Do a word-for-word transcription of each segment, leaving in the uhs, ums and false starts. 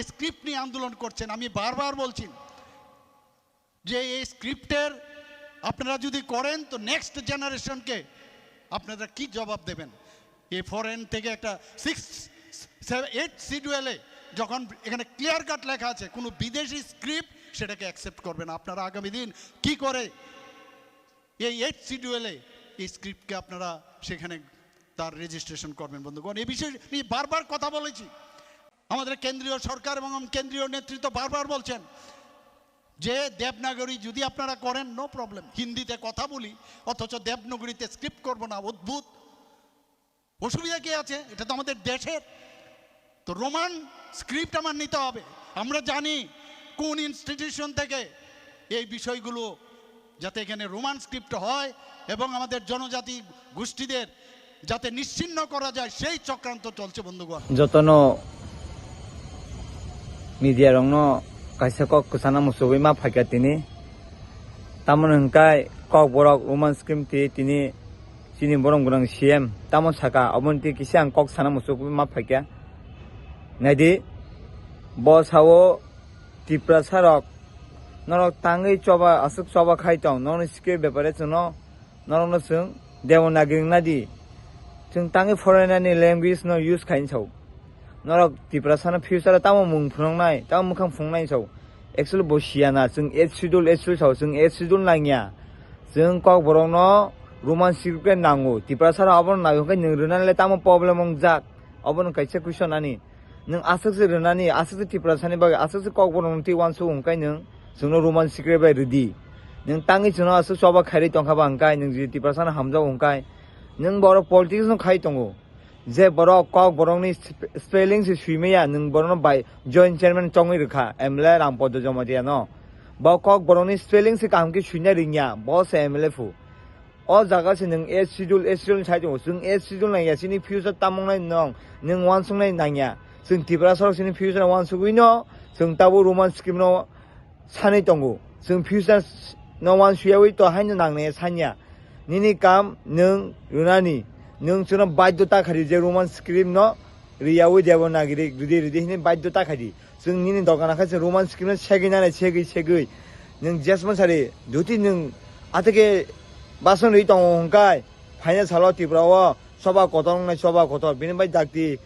স্ক্রিপ্ট নিয়ে আন্দোলন করছেন, আমি বারবার বলছি যে এই স্ক্রিপ্টের আপনারা যদি করেন তো নেক্সট জেনারেশনকে আপনারা কি জবাব দেবেন? এই ফরেন থেকে একটা সিক্স এইট শিডিউলে যখন এখানে ক্লিয়ার কাট লেখা আছে কোনো বিদেশি স্ক্রিপ্ট সেটাকে অ্যাকসেপ্ট করবে না, আপনারা আগামী দিন কি করে এই এইট শিডিউলে এই স্ক্রিপ্টকে আপনারা সেখানে তার রেজিস্ট্রেশন করবেন? বন্ধুগণ, এই বিষয়ে নিয়ে বারবার কথা বলেছি। আমাদের কেন্দ্রীয় সরকার এবং কেন্দ্রীয় নেতৃত্ব বারবার বলছেন যে দেবনাগরী যদি আপনারা করেন, নো প্রবলেম, হিন্দিতে কথা বলি, অথচ দেবনাগরীতে স্ক্রিপ্ট করব না। অদ্ভুত অসুবিধা কি আছে? এটা তো আমাদের দেশের। তো রোমান স্ক্রিপ্ট আমার নিতে হবে। আমরা জানি কোন ইনস্টিটিউশন থেকে এই বিষয়গুলো, যাতে এখানে রোমান স্ক্রিপ্ট হয় এবং আমাদের জনজাতি গোষ্ঠীদের যাতে নিশ্চিহ্ন করা যায়, সেই চক্রান্ত চলছে, বন্ধুগণ। Jotono media rokno kaisa kok kwchana muchugwi ma phaikha tini. Tamoni hwnkhe Kokborok Roman script twi tini chini borom gwnang C M tamo saka, oboni twi kisa ang kok sana muchuk ma phaikha. Naidi, bo sao Tiprasa rok norok tangwi choba, aswk choba khai tong, nokni script bepare chwngno, norokno chwng Devanagiri wngna di. Chwng tangwi foreigner ni language no use khai sao. Norok Tiprasa no future o tamo mung phunuknai, tamo mwkhang phunuknai sao. Actually bo siya na, chwng eighth schedule, eighth schedule sao, chwng eighth schedule nangya. Chwng Kokborok no Roman script khe nango. Tiprasa rok abono naiyo khe nwng rwnani le tamo problem wngjak? Obono kaisa question ani. Nwng aswk se rwnani, aswk se Tiprasa ni bagwi, aswk se Kokborok no twi uansuk hwnkhe nwng chwngno Roman script bai rwdi. Nwng tangwi chwngno aswk choba khairwi tongkha ba hwnkhe, nwng jodi Tiprasa no hamjago hwnkhe, nwng borok politics no khai tongo. Je borok Kokborokni sp-, spelling se swi maya, nwng borokno bai joint chairman chongwi rwkha, M L A Rampada Jamatia no. Bo Kokborokni spelling se kaham khe swina ringya, bo se M L A phu. O jaga se nwng eighth schedule, eighth schedule sai tongo, chwng eighth schedule nangya, chini future tamo wngnai nwng, nwng uansuknai nangya. Chwng Tiprasa rok chini future uansugwi no, chwng tabuk Roman script no sanwi tongo. Chwng future no uansuyawi to haino nangnai sanya. Nini kam nwng rwnani, nwng chwngno baidhota khari je Roman script no riyawi Devanagiri rwdi rwdi hinwi baidhota khari. Chwng nini dogana khe chwng Roman script no segwi nanai, segwi segwi. Nwng jesmon sari, jodi nwng atwkhe bason rwi tongo hwnkhe, phaina salo Tripura o choba kotor wngnai, choba kotor. Bini bai dakti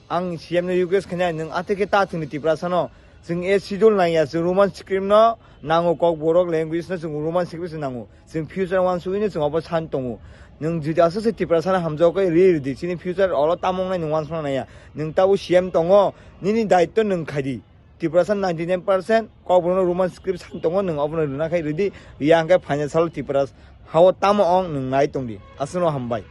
ang C M no request khainai, nwng atwkhe ta thwngni Tiprasa no. Chwng eighth schedule nangya, chwng Roman script no nango, Kokborok language no chwng Roman script se nango. Chwng future uansugwi no chwng obo san tongo. Nwng jodi aswk se Tiprasa no hamjago khe ri rwdi, chini future oro tamo wngnai nwng uansukna naiya. Nwng tabuk C M tongo, nini daitto nwng khaidi. Tiprasa ninety nine percent Kokborok no Roman script san tongo, nwng obono rwna khai rwdi, riya hwnkhe phaina salo Tripura hao tamo ong nwng nai tongdi. Aswkno hambai.